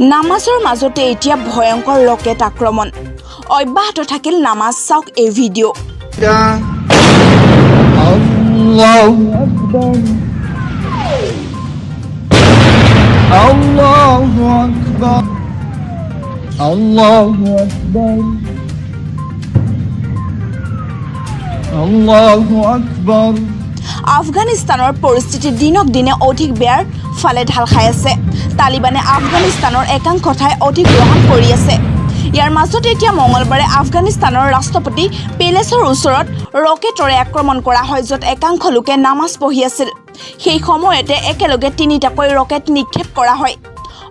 নামাজৰ মাজতে এতিয়া ভয়ংকৰ ৰকেট আক্ৰমণ। অব্যাহত থাকিল নামাজ। চাওক এই ভিডিঅ'। الله أكبر، الله أكبر، الله أكبر، الله أكبر। আফগানিস্তানৰ পৰিস্থিতি দিনক দিনে অধিক বেয়াৰ ফালে ঢাল খাই আছে। তালিবানে আফগানিস্তানৰ একাংশ ঠাই অধিগ্ৰহণ কৰি আছে। ইয়াৰ মাজতে এতিয়া মঙলবাৰে আফগানিস্তানৰ ৰাষ্ট্ৰপতি পেলেচৰ ওচৰত ৰকেটৰে আক্ৰমণ কৰা হয়, য'ত একাংশ লোকে নামাজ পঢ়ি আছিল। সেই সময়তে একেলগে তিনিটাকৈ ৰকেট নিক্ষেপ কৰা হয়।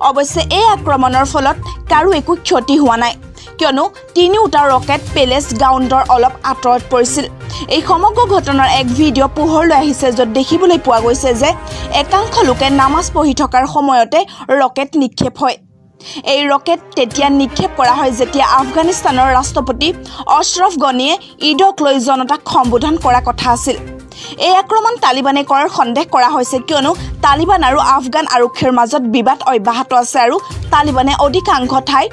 অৱশ্যে এই আক্ৰমণৰ ফলত কাৰো একো ক্ষতি হোৱা নাই, কিয়নো তিনিওটা ৰকেট পেলেচ গ্ৰাউণ্ডৰ অলপ আঁতৰত পৰিছিল। এই সমগ্ৰ ঘটনাৰ এক ভিডিঅ' পোহৰলৈ আহিছে, য'ত দেখিবলৈ পোৱা গৈছে যে একাংশ লোকে নামাজ পঢ়ি থকাৰ সময়তে ৰকেট নিক্ষেপ হয়। এই ৰকেট তেতিয়া নিক্ষেপ কৰা হয় যেতিয়া আফগানিস্তানৰ ৰাষ্ট্ৰপতি অশ্ৰফ গনিয়ে ঈদক লৈ জনতাক সম্বোধন কৰা কথা আছিল। এই আক্ৰমণ তালিবানে কৰাৰ সন্দেহ কৰা হৈছে, কিয়নো তালিবান আৰু আফগান আৰক্ষীৰ মাজত বিবাদ অব্যাহত আছে আৰু তালিবানে অধিকাংশ ঠাই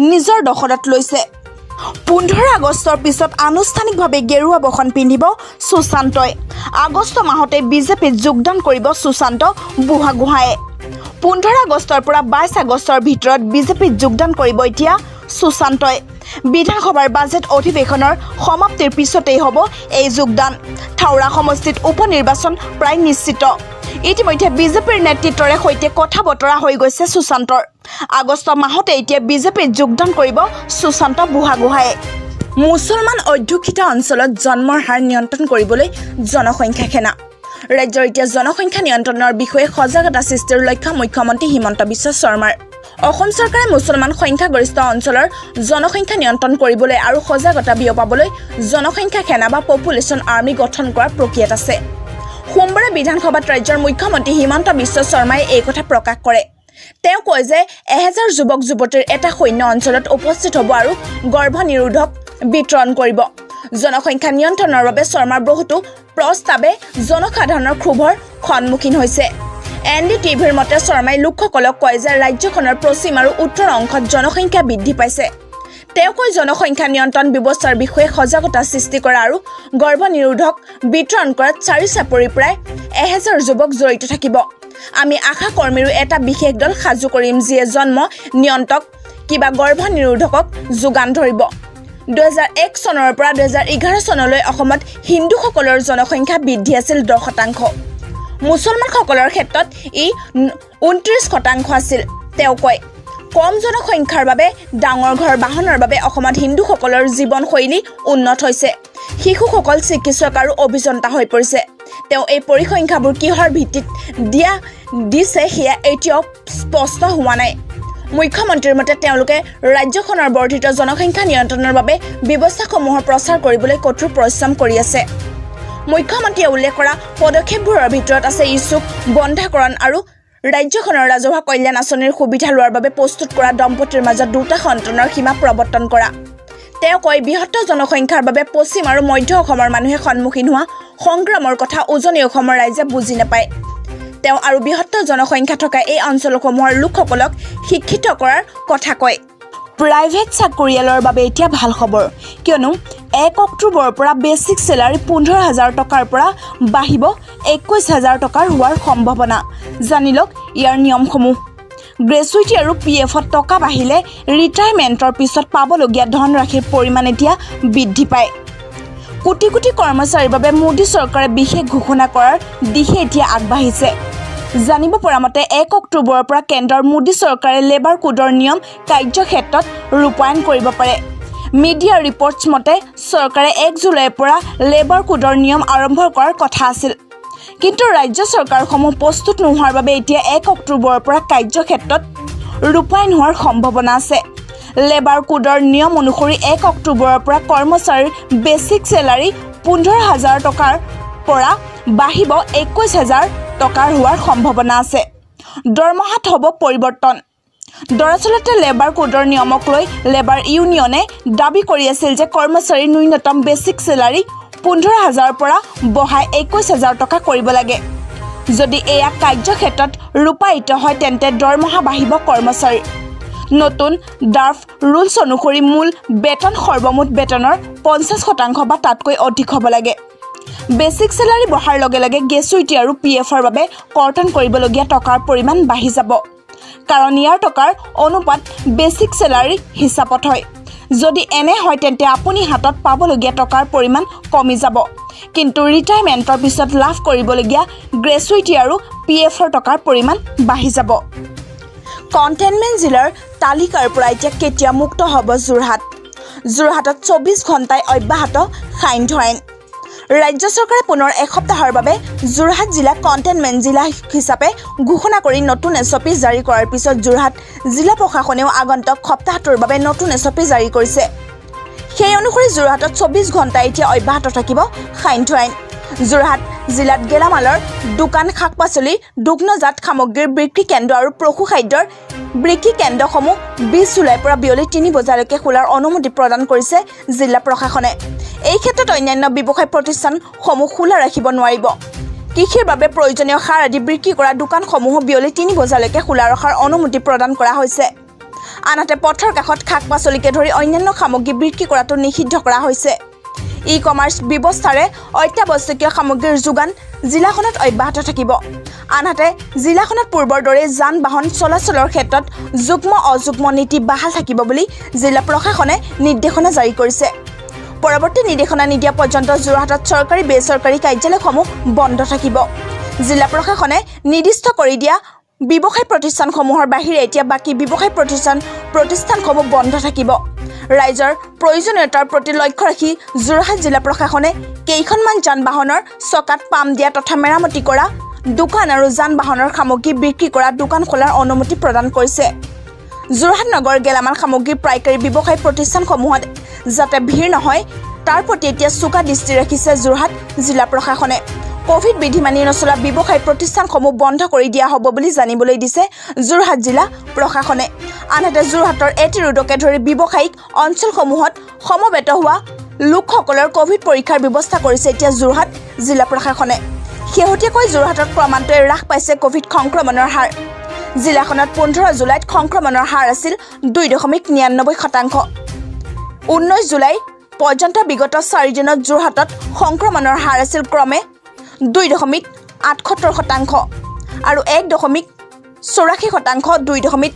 নিজৰ দখলত লৈছে। 15 আগষ্টৰ পিছত আনুষ্ঠানিকভাৱে গেৰুৱা বসন পিন্ধিব সুশান্তই। আগষ্ট মাহতে বিজেপিত যোগদান কৰিব সুশান্ত বুঢ়াগোহাঁয়ে। 15 আগষ্টৰ পৰা 22 আগষ্টৰ ভিতৰত বিজেপিত যোগদান কৰিব এতিয়া সুশান্তই। বিধানসভাৰ বাজেট অধিৱেশনৰ সমাপ্তিৰ পিছতেই হ'ব এই যোগদান। থাওৰা সমষ্টিত উপ নিৰ্বাচন প্ৰায় নিশ্চিত। ইতিমধ্যে বিজেপিৰ নেতৃত্বৰে সৈতে কথা বতৰা হৈ গৈছে সুশান্তৰ। আগষ্ট মাহতে এতিয়া বিজেপিত যোগদান কৰিব সুশান্ত বুঢ়াগোহাঁয়ে। মুছলমান অধ্যুষিত অঞ্চলত জন্মৰ হাৰ নিয়ন্ত্ৰণ কৰিবলৈ জনসংখ্যা সেনা। ৰাজ্যৰ এতিয়া জনসংখ্যা নিয়ন্ত্ৰণৰ বিষয়ে সজাগতা সৃষ্টিৰ লক্ষ্য মুখ্যমন্ত্ৰী হিমন্ত বিশ্ব শৰ্মাৰ। অসম চৰকাৰে মুছলমান সংখ্যাগৰিষ্ঠ অঞ্চলৰ জনসংখ্যা নিয়ন্ত্ৰণ কৰিবলৈ আৰু সজাগতা বিয়পাবলৈ জনসংখ্যা সেনা বা পপুলেশ্যন আৰ্মি গঠন কৰাৰ প্ৰক্ৰিয়াত আছে। সোমবাৰে বিধানসভাত ৰাজ্যৰ মুখ্যমন্ত্ৰী হিমন্ত বিশ্ব শৰ্মাই এই কথা প্ৰকাশ কৰে। তেওঁ কয় যে 1000 যুৱক যুৱতীৰ এটা সৈন্য অঞ্চলত উপস্থিত হ'ব আৰু গৰ্ভ নিৰোধক বিতৰণ কৰিব। জনসংখ্যা নিয়ন্ত্ৰণৰ বাবে শৰ্মাৰ বহুতো প্ৰস্তাৱে জনসাধাৰণৰ ক্ষোভৰ সন্মুখীন হৈছে। এনডিটিভিৰ মতে, শৰ্মাই লোকসকলক কয় যে ৰাজ্যখনৰ পশ্চিম আৰু উত্তৰ অংশত জনসংখ্যা বৃদ্ধি পাইছে। তেওঁ কয়, জনসংখ্যা নিয়ন্ত্ৰণ ব্যৱস্থাৰ বিষয়ে সজাগতা সৃষ্টি কৰা আৰু গৰ্ভ নিৰোধক বিতৰণ কৰাত চাৰি চাপৰিৰ প্ৰায় 1000 যুৱক জড়িত থাকিব। আমি আশা কৰ্মীৰো এটা বিশেষ দল সাজু কৰিম, যিয়ে জন্ম নিয়ন্ত্ৰক কিবা গৰ্ভ নিৰোধকক যোগান ধৰিব। 2001 চনৰ পৰা 2011 চনলৈ অসমত হিন্দুসকলৰ জনসংখ্যা বৃদ্ধি আছিল 10%। মুছলমানসকলৰ ক্ষেত্ৰত ই 29% আছিল। তেওঁ কয়, কম জনসংখ্যাৰ বাবে, ডাঙৰ ঘৰ বাহনৰ বাবে অসমত হিন্দুসকলৰ জীৱনশৈলী উন্নত হৈছে। শিশুসকল চিকিৎসক আৰু অভিযন্তা হৈ পৰিছে। তেওঁ এই পৰিসংখ্যাবোৰ কিহৰ ভিত্তিত দিছে, সেয়া এতিয়াও স্পষ্ট হোৱা নাই। মুখ্যমন্ত্ৰীৰ মতে, তেওঁলোকে ৰাজ্যখনৰ বৰ্ধিত জনসংখ্যা নিয়ন্ত্ৰণৰ বাবে ব্যৱস্থাসমূহৰ প্ৰচাৰ কৰিবলৈ কঠোৰ পৰিশ্ৰম কৰি আছে। মুখ্যমন্ত্ৰীয়ে উল্লেখ কৰা পদক্ষেপবোৰৰ ভিতৰত আছে ইচ্ছুক বন্ধ্যাকৰণ আৰু ৰাজ্যখনৰ ৰাজহুৱা কল্যাণ আঁচনিৰ সুবিধা লোৱাৰ বাবে প্ৰস্তুত কৰা দম্পতীৰ মাজত দুটা সন্তানৰ সীমা প্ৰৱৰ্তন কৰা। তেওঁ কয়, বৃহত্তৰ জনসংখ্যাৰ বাবে পশ্চিম আৰু মধ্য অসমৰ মানুহে সন্মুখীন হোৱা সংগ্ৰামৰ কথা উজনি অসমৰ ৰাইজে বুজি নাপায়। তেওঁ আৰু বৃহত্তৰ জনসংখ্যা থকা এই অঞ্চলসমূহৰ লোকসকলক শিক্ষিত কৰাৰ কথা কয়। প্ৰাইভেট চাকৰিয়ালৰ বাবে এতিয়া ভাল খবৰ, কিয়নো 1 অক্টোবৰৰ পৰা বেছিক চেলাৰী 15,000 টকাৰ পৰা বাঢ়িব 21,000 টকাৰ হোৱাৰ সম্ভাৱনা। জানি লওক ইয়াৰ নিয়মসমূহ। গ্ৰেচুইটি আৰু পিএফত টকা বাঢ়িলে ৰিটায়াৰমেণ্টৰ পিছত পাবলগীয়া ধনৰাশিৰ পৰিমাণ এতিয়া বৃদ্ধি পায়। কোটি কোটি কৰ্মচাৰীৰ বাবে মোদী চৰকাৰে বিশেষ ঘোষণা কৰাৰ দিশে এতিয়া আগবাঢ়িছে। জানিব পৰা মতে, 1 অক্টোবৰৰ পৰা কেন্দ্ৰৰ মোদী চৰকাৰে লেবাৰ কোডৰ নিয়ম কাৰ্যক্ষেত্ৰত ৰূপায়ণ কৰিব পাৰে। মিডিয়া ৰিপৰ্টছ মতে, চৰকাৰে 1 জুলাইৰ পৰা লেবাৰ কোডৰ নিয়ম আৰম্ভ কৰাৰ কথা আছিল। কিন্তু ৰাজ্য চৰকাৰসমূহ প্ৰস্তুত নোহোৱাৰ বাবে এতিয়া 1 অক্টোবৰৰ পৰা কাৰ্যক্ষেত্ৰত ৰূপায়ণ হোৱাৰ সম্ভাৱনা আছে। লেবাৰ কোডৰ নিয়ম অনুসৰি 1 অক্টোবৰৰ পৰা কৰ্মচাৰীৰ বেছিক চেলাৰী 15,000 টকাৰ পৰা বাঢ়িব 21,000 টকাৰ হোৱাৰ সম্ভাৱনা আছে। দৰমহাত হ'ব পৰিৱৰ্তন। দৰাচলতে লেবাৰ কোডৰ নিয়মক লৈ লেবাৰ ইউনিয়নে দাবী কৰি আছিল যে কৰ্মচাৰীৰ ন্যূনতম বেছিক চেলাৰী 15,000ৰ পৰা বঢ়াই 21,000 টকা কৰিব লাগে। যদি এয়া কাৰ্যক্ষেত্ৰত ৰূপায়িত হয়, তেন্তে দৰমহা বাঢ়িব কৰ্মচাৰীৰ। নতুন ড্ৰাফ্ট ৰুলছ অনুসৰি মূল বেতন সৰ্বমুঠ বেতনৰ 50% বা তাতকৈ অধিক হ'ব লাগে। বেছিক চেলাৰী বঢ়াৰ লগে লগে গ্ৰেচুইটি আৰু পিএফৰ বাবে কৰ্তন কৰিবলগীয়া টকাৰ পৰিমাণ বাঢ়ি যাব, কাৰণ ইয়াৰ টকাৰ অনুপাত বেছিক চেলাৰী হিচাপত হয়। যদি এনে হয়, তেন্তে আপুনি হাতত পাবলগীয়া টকাৰ পৰিমাণ কমি যাব, কিন্তু ৰিটায়াৰমেণ্টৰ পিছত লাভ কৰিবলগীয়া গ্ৰেচুইটি আৰু পিএফৰ টকাৰ পৰিমাণ বাঢ়ি যাব। কণ্টেইনমেণ্ট জিলাৰ তালিকাৰ পৰা এতিয়া কেতিয়া মুক্ত হ'ব যোৰহাট? যোৰহাটত 24 ঘণ্টাই অব্যাহত সান্ধ্য আইন। ৰাজ্য চৰকাৰে পুনৰ এসপ্তাহৰ বাবে যোৰহাট জিলাক কণ্টেইনমেণ্ট জিলা হিচাপে ঘোষণা কৰি নতুন এছঅ'পি জাৰি কৰাৰ পিছত যোৰহাট জিলা প্ৰশাসনেও আগন্তুক সপ্তাহটোৰ বাবে নতুন এছঅ'পি জাৰি কৰিছে। সেই অনুসৰি যোৰহাটত 24 ঘণ্টা এতিয়া অব্যাহত থাকিব সান্ধ্য আইন। যোৰহাট জিলাত গেলামালৰ দোকান, শাক পাচলি, দুগ্ধজাত সামগ্ৰীৰ বিক্ৰী কেন্দ্ৰ আৰু পশু খাদ্যৰ বিক্ৰী কেন্দ্ৰসমূহ 20 জুলাইৰ পৰা বিয়লি 3 বজালৈকে খোলাৰ অনুমতি প্ৰদান কৰিছে জিলা প্ৰশাসনে। এই ক্ষেত্ৰত অন্যান্য ব্যৱসায় প্ৰতিষ্ঠানসমূহ খোলা ৰাখিব নোৱাৰিব। কৃষিৰ বাবে প্ৰয়োজনীয় সাৰ আদি বিক্ৰী কৰা দোকানসমূহো বিয়লি 3 বজালৈকে খোলা ৰখাৰ অনুমতি প্ৰদান কৰা হৈছে। আনহাতে পথৰ কাষত শাক পাচলিকে ধৰি অন্যান্য সামগ্ৰী বিক্ৰী কৰাটো নিষিদ্ধ কৰা হৈছে। ই কমাৰ্চ ব্যৱস্থাৰে অত্যাৱশ্যকীয় সামগ্ৰীৰ যোগান জিলাখনত অব্যাহত থাকিব। আনহাতে জিলাখনত পূৰ্বৰ দৰে যান বাহন চলাচলৰ ক্ষেত্ৰত যুগ্ম অযুগ্ম নীতি বাহাল থাকিব বুলি জিলা প্ৰশাসনে নিৰ্দেশনা জাৰি কৰিছে। পৰৱৰ্তী নিৰ্দেশনা নিদিয়া পৰ্যন্ত যোৰহাটত চৰকাৰী বেচৰকাৰী কাৰ্যালয়সমূহ বন্ধ থাকিব। জিলা প্ৰশাসনে নিৰ্দিষ্ট কৰি দিয়া ব্যৱসায় প্ৰতিষ্ঠানসমূহৰ বাহিৰে এতিয়া বাকী ব্যৱসায় প্ৰতিষ্ঠানসমূহ বন্ধ থাকিব। ৰাইজৰ প্ৰয়োজনীয়তাৰ প্ৰতি লক্ষ্য ৰাখি যোৰহাট জিলা প্ৰশাসনে কেইখনমান যান বাহনৰ চকাত পাম দিয়া তথা মেৰামতি কৰা দোকান আৰু যান বাহনৰ সামগ্ৰী বিক্ৰী কৰা দোকান খোলাৰ অনুমতি প্ৰদান কৰিছে। যোৰহাট নগৰ গেলামাল সামগ্ৰীৰ পাইকাৰী ব্যৱসায় প্ৰতিষ্ঠানসমূহত যাতে ভিৰ নহয়, তাৰ প্ৰতি এতিয়া চোকা দৃষ্টি ৰাখিছে যোৰহাট জিলা প্ৰশাসনে। কভিড বিধি মানি নচলা ব্যৱসায় প্ৰতিষ্ঠানসমূহ বন্ধ কৰি দিয়া হ'ব বুলি জানিবলৈ দিছে যোৰহাট জিলা প্ৰশাসনে। আনহাতে যোৰহাটৰ এ টি ৰোডকে ধৰি ব্যৱসায়িক অঞ্চলসমূহত সমবেত হোৱা লোকসকলৰ কভিড পৰীক্ষাৰ ব্যৱস্থা কৰিছে এতিয়া যোৰহাট জিলা প্ৰশাসনে। শেহতীয়াকৈ যোৰহাটত ক্ৰমান্বয়ে হ্ৰাস পাইছে কভিড সংক্ৰমণৰ হাৰ। জিলাখনত 15 জুলাইত সংক্ৰমণৰ হাৰ আছিল 2.99%। 19 জুলাই পৰ্যন্ত বিগত 4 দিনত যোৰহাটত সংক্ৰমণৰ হাৰ আছিল ক্ৰমে 2.78% আৰু 1.84%,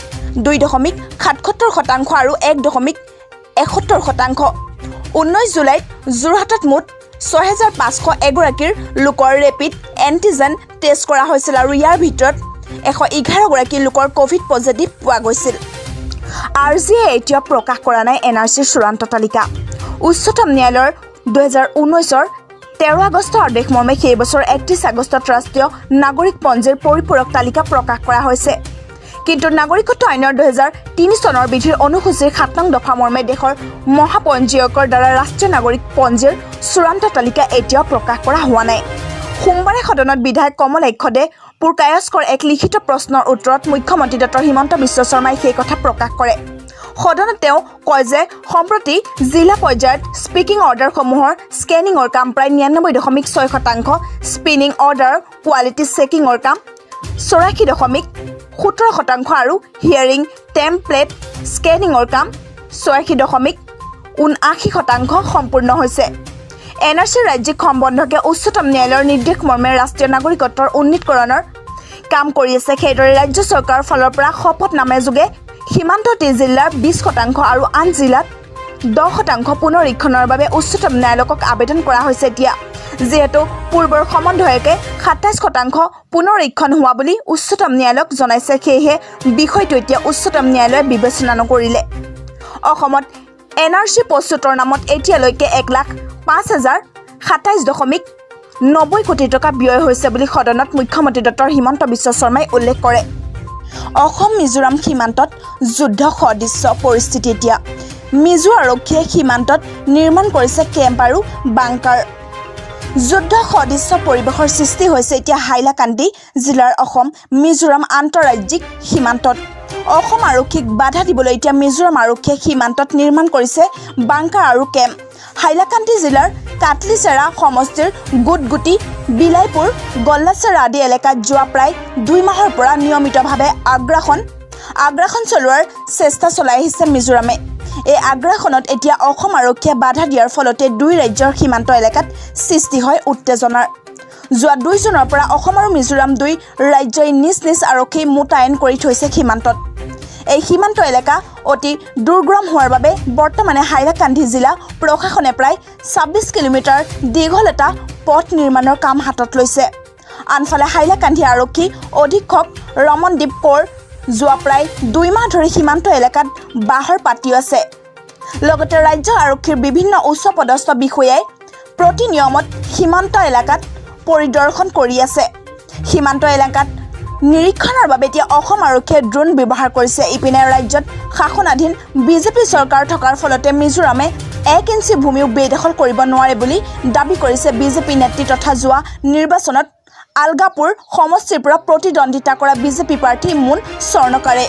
2.77% আৰু 1.71%। 19 জুলাইত যোৰহাটত মুঠ 6501গৰাকীৰ লোকৰ ৰেপিড এণ্টিজেন টেষ্ট কৰা হৈছিল আৰু ইয়াৰ ভিতৰত 111গৰাকী লোকৰ কভিড পজিটিভ পোৱা গৈছিল। আৰ জিয়ে এতিয়াও প্ৰকাশ কৰা নাই এনআৰচিৰ চূড়ান্ত তালিকা। উচ্চতম ন্যায়ালয়ৰ 2019ৰ 13 আগষ্টৰ আদেশ মৰ্মে সেই বছৰ 31 আগষ্টত ৰাষ্ট্ৰীয় নাগৰিক পঞ্জীৰ পৰিপূৰক তালিকা প্ৰকাশ কৰা হৈছে। কিন্তু নাগৰিকত্ব আইনৰ 2003 চনৰ বিধিৰ অনুসূচীৰ 7 নং দফা মৰ্মে দেশৰ মহাপঞ্জীয়কৰ দ্বাৰা ৰাষ্ট্ৰীয় নাগৰিক পঞ্জীৰ চূড়ান্ত তালিকা এতিয়াও প্ৰকাশ কৰা হোৱা নাই। সোমবাৰে সদনত বিধায়ক কমলাক্ষ দে পুৰকায়স্থৰ এক লিখিত প্ৰশ্নৰ উত্তৰত মুখ্যমন্ত্ৰী ডক্টৰ হিমন্ত বিশ্ব শৰ্মাই সেই কথা প্ৰকাশ কৰে। সদনত তেওঁ কয় যে সম্প্ৰতি জিলা পৰ্যায়ত স্পিকিং অৰ্ডাৰসমূহৰ স্কেনিঙৰ কাম প্ৰায় 99.6%, স্পিনিং অৰ্ডাৰ কোৱালিটি চেকিঙৰ কাম 84.17% আৰু হিয়াৰিং টেমপ্লেট স্কেনিঙৰ কাম 86.79% সম্পূৰ্ণ হৈছে। এনআৰচিৰ ৰাজ্যিক সমন্বয়কে উচ্চতম ন্যায়ালয়ৰ নিৰ্দেশ মৰ্মে ৰাষ্ট্ৰীয় নাগৰিকত্বৰ উন্নীতকৰণৰ কাম কৰি আছে। সেইদৰে ৰাজ্য চৰকাৰৰ ফালৰ পৰা শপতনামা যোগে সীমান্তৱৰ্তী জিলাৰ 20% আৰু আন জিলাত 10% পুনৰীক্ষণৰ বাবে উচ্চতম ন্যায়ালয়ক আবেদন কৰা হৈছে। এতিয়া যিহেতু পূৰ্বৰ সমন্বয়কে 27% পুনৰীক্ষণ হোৱা বুলি উচ্চতম ন্যায়ালয়ক জনাইছে, সেয়েহে বিষয়টো এতিয়া উচ্চতম ন্যায়ালয়ে বিবেচনা নকৰিলে। অসমত এনআৰচি প্ৰস্তুতৰ নামত এতিয়ালৈকে 1,05,027.90 কোটি টকা ব্যয় হৈছে বুলি সদনত মুখ্যমন্ত্ৰী ডক্টৰ হিমন্ত বিশ্ব শৰ্মাই উল্লেখ কৰে। অসম মিজোৰাম সীমান্তত যুদ্ধ সদৃশ্য পৰিস্থিতি এতিয়া। মিজো আৰক্ষীয়ে সীমান্তত নিৰ্মাণ কৰিছে কেম্প আৰু বাংকাৰ। যুদ্ধ সদৃশ্য পৰিৱেশৰ সৃষ্টি হৈছে এতিয়া হাইলাকান্দি জিলাৰ অসম মিজোৰাম আন্তঃৰাজ্যিক সীমান্তত। অসম আৰক্ষীক বাধা দিবলৈ এতিয়া মিজোৰাম আৰক্ষীয়ে সীমান্তত নিৰ্মাণ কৰিছে বাংকাৰ আৰু কেম্প। হাইলাকান্দি জিলাৰ কাটলিচেৰা সমষ্টিৰ গুটগুটি, বিলাইপুৰ, গল্লাচেৰা আদি এলেকাত যোৱা প্ৰায় 2 মাহৰ পৰা নিয়মিতভাৱে আগ্ৰাসন আগ্ৰাসন চলোৱাৰ চেষ্টা চলাই আহিছে মিজোৰামে। এই আগ্ৰাসনত এতিয়া অসম আৰক্ষীয়ে বাধা দিয়াৰ ফলতে দুই ৰাজ্যৰ সীমান্ত এলেকাত সৃষ্টি হয় উত্তেজনাৰ। যোৱা 2 জুনৰ পৰা অসম আৰু মিজোৰাম দুই ৰাজ্যই নিজ নিজ আৰক্ষী মোতায়েন কৰি থৈছে সীমান্তত। এই সীমান্ত এলেকা অতি দুৰ্গম হোৱাৰ বাবে বৰ্তমানে হাইলাকান্দি জিলা প্ৰশাসনে প্ৰায় 26 কিলোমিটাৰ দীঘল এটা পথ নিৰ্মাণৰ কাম হাতত লৈছে। আনফালে হাইলাকান্দি আৰক্ষী অধীক্ষক ৰমনদীপ কৌৰ যোৱা প্ৰায় 2 মাহ ধৰি সীমান্ত এলেকাত বাহৰ পাতিও আছে। লগতে ৰাজ্য আৰক্ষীৰ বিভিন্ন উচ্চ পদস্থ বিষয়াই প্ৰতি নিয়মত সীমান্ত এলেকাত পৰিদৰ্শন কৰি আছে। সীমান্ত এলেকাত নিৰীক্ষণৰ বাবে এতিয়া অসম আৰক্ষীয়ে ড্ৰোন ব্যৱহাৰ কৰিছে। ইপিনে ৰাজ্যত শাসনাধীন বিজেপি চৰকাৰ থকাৰ ফলতে মিজোৰামে 1 ইঞ্চি ভূমিও বেদখল কৰিব নোৱাৰে বুলি দাবী কৰিছে বিজেপি নেত্ৰী তথা যোৱা নিৰ্বাচনত আলগাপুৰ সমষ্টিৰ পৰা প্ৰতিদ্বন্দ্বিতা কৰা বিজেপি প্ৰাৰ্থী মুন স্বৰ্ণকাৰে।